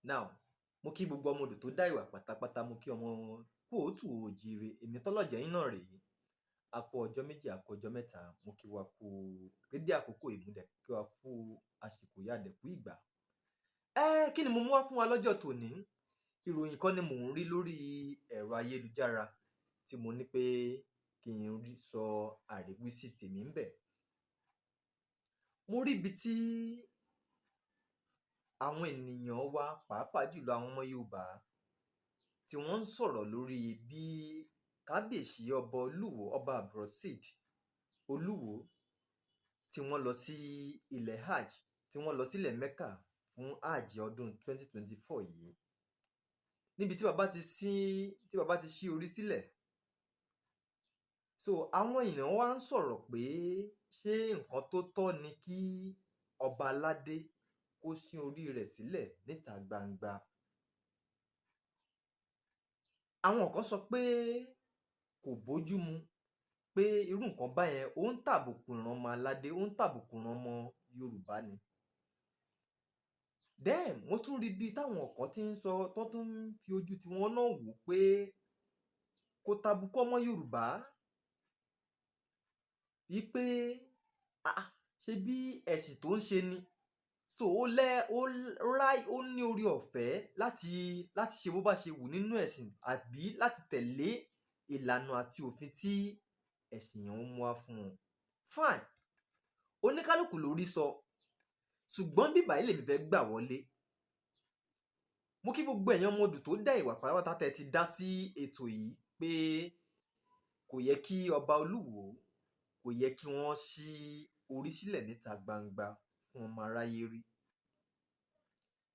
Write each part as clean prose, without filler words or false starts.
Now, mo kí gbogbo ọmọ odò tó dá ìwà pátápátá, mo kí ọmọ káàárọ̀ oòjíire, èmi tọ́lọ̀jẹ́ yín náà rèé. A kú ọjọ́ 2, a kú ọjọ́ 3, mo kí wa kú dédé àkókò yìí, mo dẹ̀ kí wa kú àsìkò yìí, a dẹ̀ kú ìgbà. Kí ni mo mú wá fún wa lọ́jọ́ tòní? Ìròyìn kan ni mò ń rí lórí ẹ̀rọ ayélujára tí mo ní pé kí n rí sọ àríwísí tèmi ńbẹ̀. Mo rí ibi tí àwọn ènìyàn wa, pàápàá jùlọ àwọn ọmọ Yorùbá, tí wọ́n ń sọ̀rọ̀ lórí bí Kábíyèsí Ọba Olúwo, Ọba Abdulrasheed Olúwo, tí wọ́n lọ sí ilẹ̀ Hajj, tí wọ́n lọ sílẹ̀ Mecca fún Hajj ọdún 2024 yìí. Níbi tí bàbá ti ṣí orí sílẹ̀. So àwọn èèyàn wá ń sọ̀rọ̀ pé ṣé nǹkan tó tọ́ ni kí ọba aládé kó ṣí orí rẹ̀ sílẹ̀ níta gbangba? Àwọn kan sọ pé kò bójúmu, pé irú nǹkan báyẹn, ó ń tàbùkù ìran ọmọ aládé, ó ń tàbùkù ìran ọmọ Yorùbá ni. Then mo tún rí bí táwọn kan ti ń sọ, tó tún ń fi ojú tiwọn náà wò pé kò tàbùkù ọmọ Yorùbá, wípé ah, ṣebí ẹ̀sìn tó ń ṣe ni, so ó lẹ́ ó ráì, ó ní oore ọ̀fẹ́ láti ṣe bó bá ṣe wù nínú ẹ̀sìn àbí láti tẹ̀lé ìlànà àti òfin tí ẹ̀sìn yẹn ń mú wá fún wọn. Fine, oníkálukú ló rí sọ, ṣùgbọ́n bí báyìí lèmi fẹ́ gbà wọlé. Mo kí gbogbo ẹ̀yin ọmọ odù tó dá ìwà pátápátá tẹ́ ti dá sí ètò yìí pé kò yẹ kí Ọba Olúwo, kò yẹ kí wọ́n ṣí orí sílẹ̀ níta gbangba fún ọmọ aráyé rí.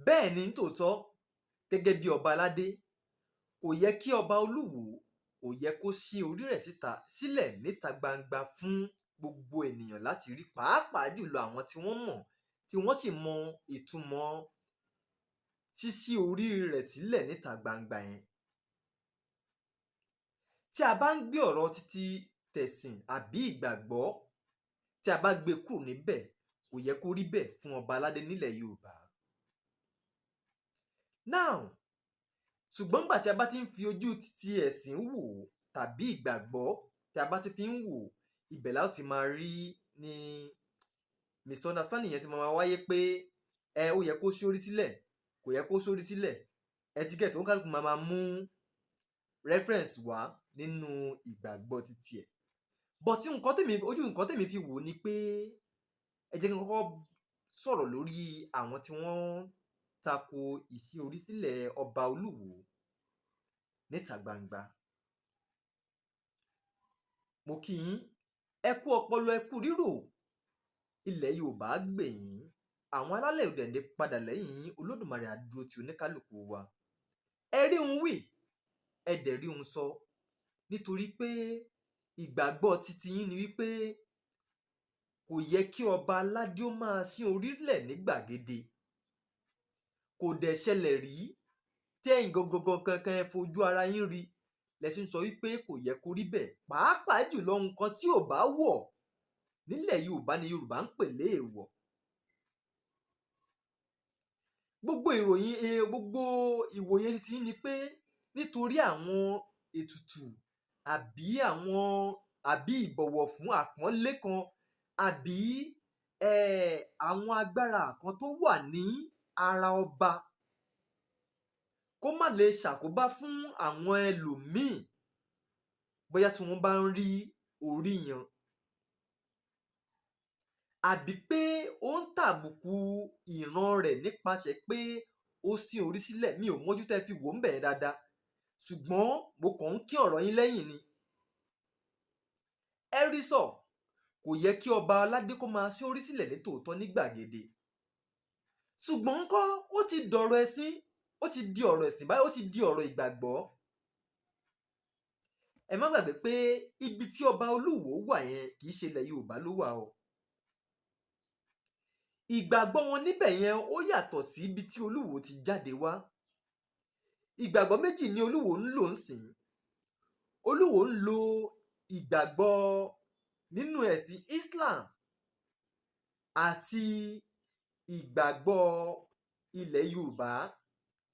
Bẹ́ẹ̀ ni nítòótọ́, gẹ́gẹ́ bí ọba aládé, kò yẹ kí Ọba Olúwo, kò yẹ kó ṣí orí rẹ̀ síta sílẹ̀ níta gbangba fún gbogbo ènìyàn láti rí, pàápàá jùlọ àwọn tí wọ́n mọ̀, tí wọ́n sì mọ ìtumọ̀ ṣíṣí orí rẹ̀ sílẹ̀ níta gbangba yẹn. Tí a bá ń gbé ọ̀rọ̀ títí tẹ̀sìn àbí ìgbàgbọ́, tí a bá gbé e kúrò níbẹ̀, kò yẹ kó rí bẹ́ẹ̀ fún ọba aládé nílẹ̀ Yorùbá. Now, ṣùgbọ́n nígbà tí a bá ti ń fi ojú títí ẹ̀sìn wò ó tàbí ìgbàgbọ́ tí a bá ti fi ń wò ó, ibẹ̀ la ó ti máa rí ní misunderstanding yẹn ti máa wáyé pé ẹ ó yẹ kó ṣí orí sílẹ̀, kò yẹ kó ṣórí sílẹ̀. Etiquette oníkálukú máa máa mú reference wá nínú ìgbàgbọ́ titi ẹ̀. But nǹkan tèmi, ojú nǹkan tèmi fi wò ó ni pé ẹ jẹ́ kí n kọ́kọ́ sọ̀rọ̀ lórí àwọn tí wọ́n tako ìṣí orí sílẹ̀ Ọba Olúwo níta gbangba. Mo kí yín, ẹ kú ọpọlọ, ẹ kú rírò. Ilẹ̀ Yorùbá á gbè yín, àwọn alálẹ̀ ò dẹ̀ ní padà lẹ́yìn yín. Olódùmarè á dúró ti oníkálukú wa. Ẹ rí un wí, ẹ dẹ̀ rí un sọ, nítorí pé ìgbàgbọ́ titi yín ni wípé kò yẹ kí ọba aládé ó máa ṣí orí lẹ̀ ní gbàgede. Kò dẹ̀ ṣẹlẹ̀ rí tẹ́yìn gangan kankan ẹ fojú ara yín rí lẹ ṣe ń sọ wípé kò yẹ kó rí bẹ́ẹ̀, pàápàá jùlọ nǹkan tí ò bá wọ̀ nílẹ̀ Yorùbá ni Yorùbá ń pè léèwọ̀. Gbogbo ìròyìn, gbogbo ìwòye titi yín ni pé nítorí àwọn ètùtù àbí àwọn àbí ìbọ̀wọ̀ fún àpọ́nlé kan àbí àwọn agbára kan tó wà ní ara ọba, kó má lè ṣàkóbá fún àwọn ẹlòmíì bóyá tí wọ́n bá ń rí orí yẹn, àbí pé ó ń tàbùkù ìran rẹ̀ nípasẹ̀ pé ó ṣí orí sílẹ̀. Mi ò mọjú tẹ́ fi wò ó ńbẹ̀ yẹn dáadáa, ṣùgbọ́n mo kàn ń kí ọ̀rọ̀ yín lẹ́yìn ni. Ẹ rí sọ, kò yẹ kí ọba aládé kó máa ṣí orí sílẹ̀ ní tòótọ́ ní gbàgede, ṣùgbọ́n ńkọ́, ó ti dọ̀rọ̀ ẹ̀sìn, ó ti di ọ̀rọ̀ ẹ̀sìn báyìí, ó ti di ọ̀rọ̀ ìgbàgbọ́. Ẹ má gbàgbé pé ibi tí Ọba Olúwo wà yẹn, kì í ṣe ilẹ̀ Yorùbá ló wà o. Ìgbàgbọ́ wọn níbẹ̀ yẹn, ó yàtọ̀ sí ibi tí Olúwo ti jáde wá. Ìgbàgbọ́ méjì ni Olúwo ń lò ń sìn. Olúwo ń lo ìgbàgbọ́ nínú ẹ̀sìn Islam àti ìgbàgbọ́ ilẹ̀ Yorùbá.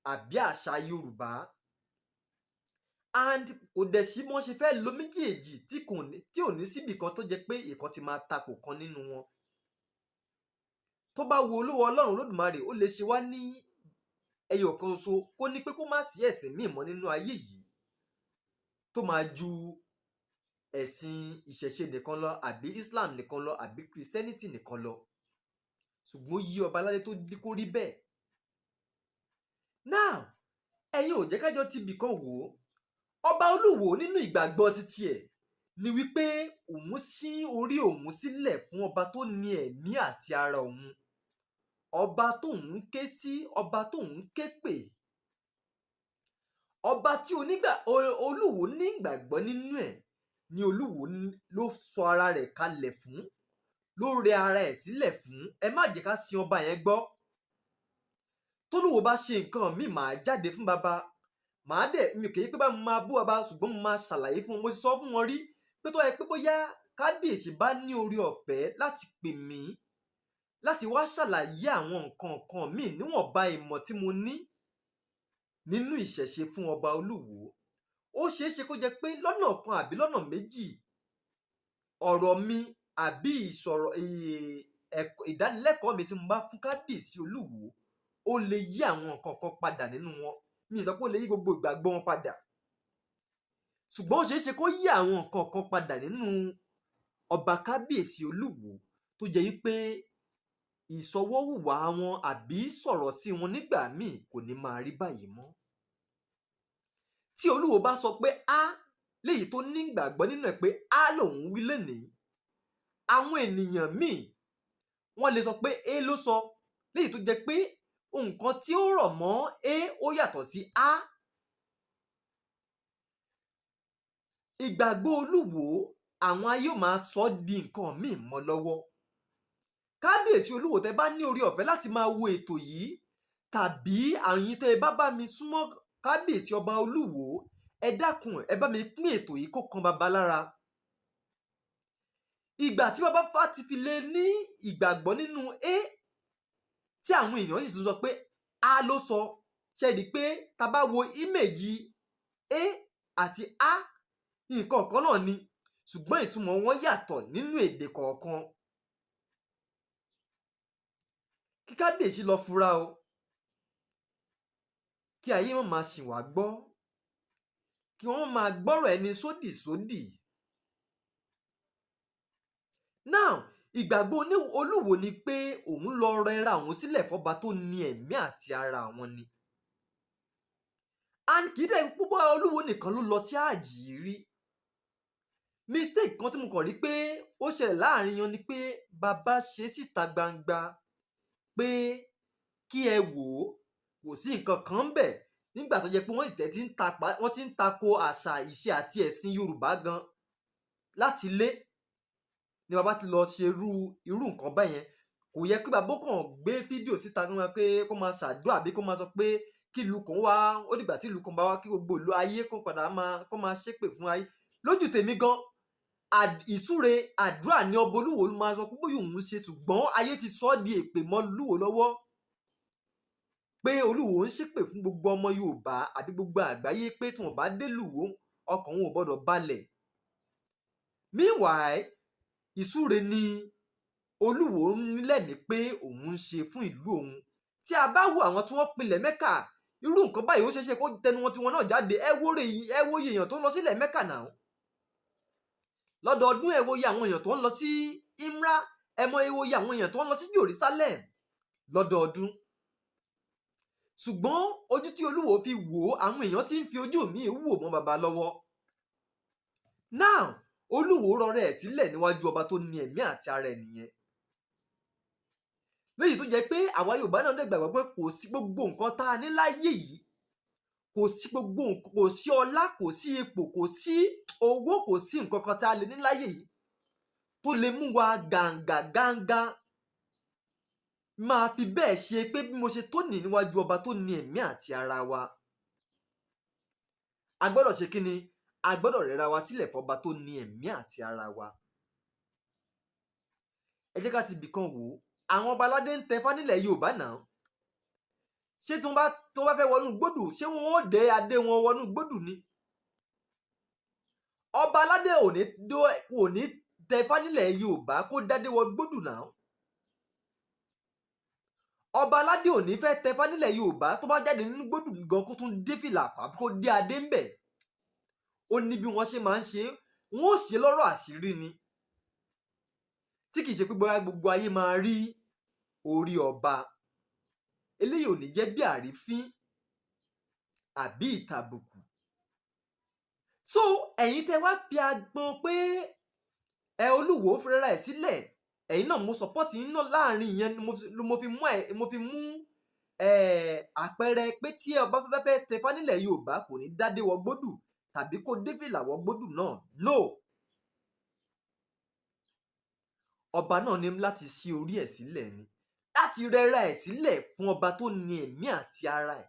Àbí àṣà Yorùbá. And kò dẹ̀ sí bí wọ́n ṣe fẹ́ lo méjèèjì tí kò ní tí ò ní síbì kan tó jẹ́ pé ìkan ti máa takò kan nínú wọn. Tó bá wu Olúwa Ọlọ́run Olódùmarè, ó lè ṣe wá ní ẹyọ kan ṣoṣo, kó ní pé kó má sí ẹ̀sìn míì mọ́ nínú ayé yìí tó máa ju ẹ̀sìn ìṣẹ̀ṣe nìkan lọ, àbí Islam nìkan lọ, àbí Christianity nìkan lọ, ṣùgbọ́n ó yí ọba aládé tó ní kó rí bẹ́ẹ̀. Now, ẹ̀yin ò jẹ́ ká jọ tibì kan wò ó. Ọba Olúwo, nínú ìgbàgbọ́ títí ẹ̀ ni wípé òun ṣí orí òun sílẹ̀ fún ọba tó ní ẹ̀mí àti ara òun, ọba tóun ń ké sí, ọba tóun ń ké pè, ọba tí onígbà Olúwo ní ìgbàgbọ́ nínú ẹ̀ ni Olúwo ló sọ ara rẹ̀ kalẹ̀ fún, ló rẹ ara ẹ̀ sílẹ̀ fún. Ẹ má jẹ́ ká sin ọba yẹn gbọ́. Tólúwo bá ṣe nǹkan míì, màá jáde fún baba, màá dẹ̀ mi kì í pé bá mo máa bú baba, ṣùgbọ́n mo máa ṣàlàyé fún wọn. Mo ti sọ fún wọn rí pé tó yẹ pé bóyá kábíyèsí bá ní orí ọ̀fẹ́ láti pè mí láti wá ṣàlàyé àwọn nǹkan kan míì níwọ̀nba ìmọ̀ tí mo ní nínú ìṣẹ̀ṣe fún ọba Olúwo, ó ṣeé ṣe kó jẹ́ pé lọ́nà kan àbí lọ́nà méjì, ọ̀rọ̀ mi àbí ìsọ̀rọ̀ ìdánilẹ́kọ̀ọ́ mi tí mo bá fún kábíyèsí Olúwo, ó lè yí àwọn nǹkan kan padà nínú wọn. Mi ì sọ pé ó lè yí gbogbo ìgbàgbọ́ wọn padà, ṣùgbọ́n ó ṣeé ṣe kó yí àwọn nǹkan kan padà nínú ọba kábíyèsí Olúwo, tó jẹ́ wípé ìsọwọ́hùwà wọn àbí sọ̀rọ̀ sí wọn nígbà míì kò ní máa rí báyìí mọ́. Tí Olúwo bá sọ pé a léyìí tó ní ìgbàgbọ́ nínú ẹ̀ pé a lòun wí lénìí, àwọn ènìyàn míì wọ́n lè sọ pé e ló sọ, léyìí tó jẹ́ pé nǹkan tí ó rọ̀ mọ́ e ó yàtọ̀ sí a. Ìgbàgbọ́ Olúwo, àwọn ayé ò máa sọ ọ́ di nǹkan míì mọ́ lọ́wọ́. Kábíyèsí Olúwo, tẹ́ bá ní orí ọ̀fẹ́ láti máa wo ètò yìí, tàbí àyín tẹ́ bá bá mi súnmọ́ kábíyèsí ọba Olúwo, ẹ dákun, ẹ bá mi pín ètò yìí kó kan baba lára. Ìgbà tí bàbá bá ti fi lè ní ìgbàgbọ́ nínú a, tí àwọn èèyàn sì tún sọ pé a ló sọ, ṣe rí i pé tá bá wo image a àti a, nǹkan kan náà ni, ṣùgbọ́n ìtumọ̀ wọn yàtọ̀ nínú èdè kọ̀ọ̀kan. Kí kábíyèsí lọ fura o, kí ayé má máa ṣì wá gbọ́, kí wọ́n má máa gbọ́rọ̀ ẹni sódì sódì. Now, ìgbàgbọ́ Olúwo ni pé òun lọ rẹra òun sílẹ̀ fọba tó ní ẹ̀mí àti ara àwọn ni. And kì í dẹ̀ púpọ̀ Olúwo nìkan ló lọ sí àjì rí. Mistake kan tí mo kàn rí pé ó ṣẹlẹ̀ láàrin wọn ni pé bàbá ṣe síta gbangba pé kí ẹ wò ó, kò sí nǹkan kan ń bẹ̀, nígbà tó jẹ́ pé wọ́n sì ti ń tapa, wọ́n ti ń tako àṣà, ìṣe àti ẹ̀sìn Yorùbá gan láti ilé ni bàbá ti lọ ṣe irú nǹkan báyẹn. Kò yẹ kí bàbá kàn gbé fídíò síta kó máa pé kó máa ṣàdúrà, àbí kó máa sọ pé kí ìlú kan wá, ó dìgbà tí ìlú kan bá wá, kí gbogbo ìlú ayé kó padà máa kó máa ṣépè fún ayé. Lójú tèmi gan, ìsúre àdúrà ní ọba Olúwo máa sọ pé bóyá òun ṣe, ṣùgbọ́n ayé ti sọ ọ́ di èpè mọ́ Olúwo lọ́wọ́ pé Olúwo ń ṣépè fún gbogbo ọmọ Yorùbá àbí gbogbo àgbáyé, pé tí wọ́n bá dé lùwó, ọkàn wọn ò gbọ́dọ̀ balẹ̀. Meanwhile, ìsúre ni Olúwo ń lẹ́mìí pé òun ń ṣe fún ìlú òun. Tí a bá wo àwọn tí wọ́n pilẹ̀ Mẹ́kà, irú nǹkan báyìí ó ṣeé ṣe kó tẹnu wọn tiwọn náà jáde. Ẹ wo ẹ wo iye èèyàn tó ń lọ sílẹ̀ Mẹ́kà náà lọ́dọọdún. Ẹ wo iye àwọn èèyàn tó ń lọ sí Imra. Ẹ mọ ẹ wo iye àwọn èèyàn tó ń lọ sí Jerusalem lọ́dọọdún. Ṣùgbọ́n ojú tí Olúwo fi wò ó, àwọn èèyàn ti ń fi ojú míì wò mọ́ baba lọ́wọ́. Now, Olúwo rọrẹ ẹ̀ sílẹ̀ níwájú ọba tó ní ẹ̀mí àti ara ẹ̀ nìyẹn, léyìí tó jẹ́ pé àwa Yorùbá náà dẹ̀ gbàgbọ́ pé kò sí gbogbo nǹkan tá a ní láyé yìí, kò sí gbogbo nǹkan, kò sí ọlá, kò sí ipò, kò sí owó, kò sí nǹkan kan tá a lè ní láyé yìí tó lè mú wa gàǹgà gàǹgà máa fi bẹ́ẹ̀ ṣe pé bí mo ṣe tó ní níwájú ọba tó ní ẹ̀mí àti ara wa. A gbọ́dọ̀ ṣe kí ni? A gbọ́dọ̀ rẹra wa sílẹ̀ fọba tó ní ẹ̀mí àti ara wa. Ẹ jẹ́ ká ti ibì kan wò ó. Àwọn ọba aládé ń tẹfá nílẹ̀ Yorùbá náà. Ṣé tí wọ́n bá tí Tó bá fẹ́ wọnú gbódù, ṣé wọn ó dé adé wọn wọnú gbódù ni? Ọba aládé ò ní kò ní tẹfá nílẹ̀ Yorùbá kó dádé wọ gbódù náà. Ọba aládé ò ní fẹ́ tẹfá nílẹ̀ Yorùbá, tó bá jáde nínú gbódù gan, kó tún dé fìlà àbí kó dé adé ńbẹ̀. Ó ní bí wọ́n ṣe máa ń ṣe é. Wọ́n ó ṣe lọ́rọ̀ àṣírí ni, tí kìí ṣe pé bóyá gbogbo ayé máa rí orí ọba. Eléyìí ò ní jẹ́ bí àrífín àbí ìtàbùkù. So ẹ̀yin tẹ́ wá fi agbọn pé ẹ Olúwo fẹ́ra ẹ̀ sílẹ̀, ẹ̀yin náà, mo support yín náà láàrin ìyẹn ni mo fi mú ẹ mo fi mú ẹ àpẹẹrẹ pé tí ọba fẹ́ fẹ́ tẹfá nílẹ̀ Yorùbá, kò ní dádé wọ gbódù tàbí kó dé fìlà wọ gbódù náà. No, ọba náà ní láti ṣí orí ẹ̀ sílẹ̀ ni, láti rẹra ẹ̀ sílẹ̀ fún ọba tó ní ẹ̀mí àti ara ẹ̀.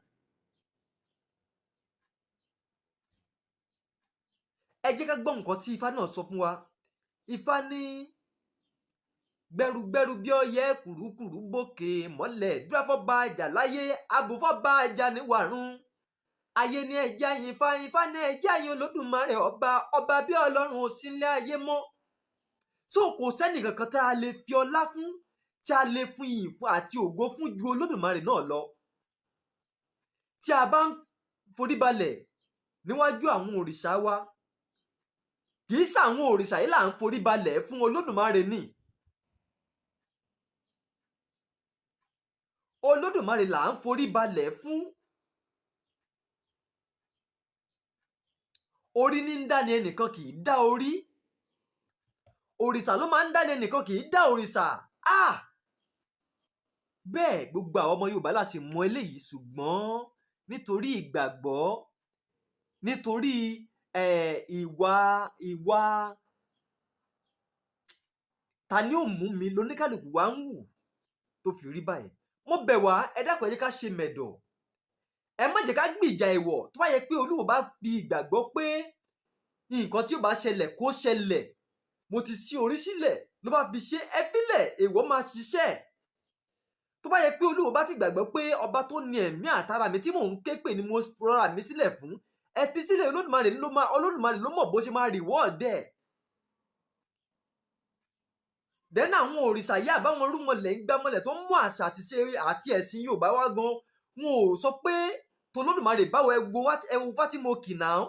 Ẹ jẹ́ ká gbọ́ nǹkan tí Ifá náà sọ fún wa. Ifá ní gbẹrùgbẹrù bí ọyẹ́, kùrukùru bòkè mọ́lẹ̀, dúráfọ́ba àjà láyé, abùfọ́ba àjà níwàrún. Ayé ní ẹjẹ́ àyìn Ifá, Ifá ní ẹjẹ́ àyìn Olódùmarè ọba, ọba bí Ọlọ́run ò sí nílé ayé mọ́. So kò sẹ́nì kankan tá a lè fi ọlá fún, tí a lè fún iyì fún àti ògo fún ju Olódùmarè náà lọ. Tí a bá ń foríbalẹ̀ níwájú àwọn òrìṣà wa, kì í ṣàwọn òrìṣà yìí là ń foríbalẹ̀ fún, Olódùmarè ni. Olódùmarè là ń foríbalẹ̀ fún. Orí ní ń dání, ẹnìkan kì í dá orí. Òrìṣà ló máa ń dání, ẹnìkan kì í dá òrìṣà. Ah, bẹ́ẹ̀ gbogbo àwọn ọmọ Yorùbá la sì mọ eléyìí, ṣùgbọ́n nítorí ìgbàgbọ́, nítorí ìwà ta ni ó mú mi lóníkàlùkù wa ń wù tó fi rí báyìí. Mo bẹ̀ wá, ẹ dákun, ẹ jẹ́ ká ṣe mẹ̀dọ̀, ẹ má jẹ́ ká gbìjà èèwọ̀. Tó bá yẹ pé Olúwo bá fi ìgbàgbọ́ pé nǹkan tí ó bá ṣẹlẹ̀ kó ṣẹlẹ̀, mo ti ṣí orí sílẹ̀ ló bá fi ṣe, ẹ fílẹ̀, èèwọ̀ máa ṣiṣẹ́. Tó bá yẹ pé Olúwo bá fi ìgbàgbọ́ pé ọba tó ní ẹ̀mí àtara mi tí mò ń ké pè ni mo rọra mi sílẹ̀ fún, ẹ fi sílẹ̀. Olódùmarè ló mọ̀ bó ṣe máa reward ẹ̀. Then àwọn òrìṣà yìí àbáwọn rúmọlẹ̀ ń gbámọlẹ̀ tó ń mú àṣà àti ṣe àti ẹ̀sìn Yorùbá wá gan, wọn ò sọ pé tolódùmarè báwo. Ẹ wo Fátìmọ̀ náà.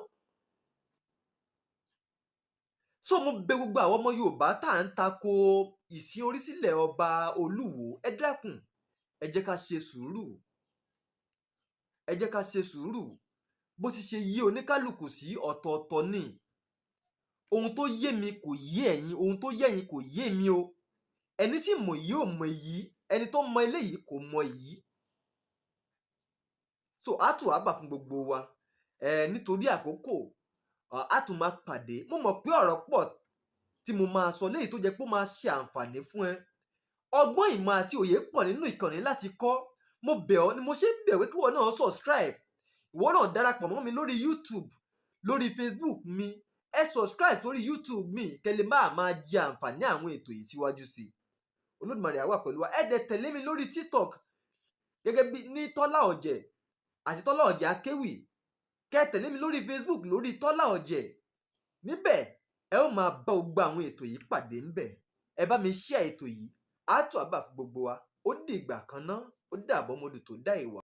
So mo bẹ̀ gbogbo àwọn ọmọ Yorùbá tá à ń tako ìsín orísílẹ̀ ọba Olúwo, ẹ dákun, ẹ jẹ́ ká ṣe sùúrù, ẹ jẹ́ ká ṣe sùúrù. Bó ti ṣe yí oníkálukú sí ọ̀tọ̀ọ̀tọ̀ ni. Ohun tó yé mi kò yé ẹ̀yin, ohun tó yé ẹ̀yin kò yé mi o. Ẹni sì mọ̀ yìí ò mọ̀ èyí, ẹni tó mọ eléyìí kò mọ èyí. So á tù á bà fún gbogbo wa ẹ. Nítorí àkókò, á tún máa pàdé. Mo mọ̀ pé ọ̀rọ̀ pọ̀ tí mo máa sọ léyìí tó jẹ́ pé ó máa ṣe àǹfààní fún ẹ. Ọgbọ́n, ìmọ̀ àti òye pọ̀ nínú ìkànnì láti kọ́. Mo bẹ̀ ọ́ ni mo ṣe ń bẹ̀ wí kí ìwọ náà subscribe, ìwọ náà darapọ̀ mọ́ mi lórí YouTube, lórí Facebook mi. Ẹ subscribe sórí YouTube mi kẹ́ lè máa máa jẹ àǹfààní àwọn ètò yìí síwájú sí i. Olódùmarè á wà pẹ̀lú wa. Ẹ dẹ̀ tẹ̀lé mi lórí TikTok gẹ́gẹ́ bí ní Tọ́lá Ọ̀jẹ̀ àti Tọ́lá Ọ̀jẹ̀ Akéwì. Kẹ́ tẹ̀lé mi lórí Facebook lórí Tọ́lá Ọ̀jẹ̀. Níbẹ̀ ẹ ó máa bá gbogbo àwọn ètò yìí pàdé ńbẹ̀. Ẹ bá mi share ètò yìí, á tù á bà fún gbogbo wa. Ó dìgbà kan ná, ó dàbọ̀, mo dùn tó dá ìwà.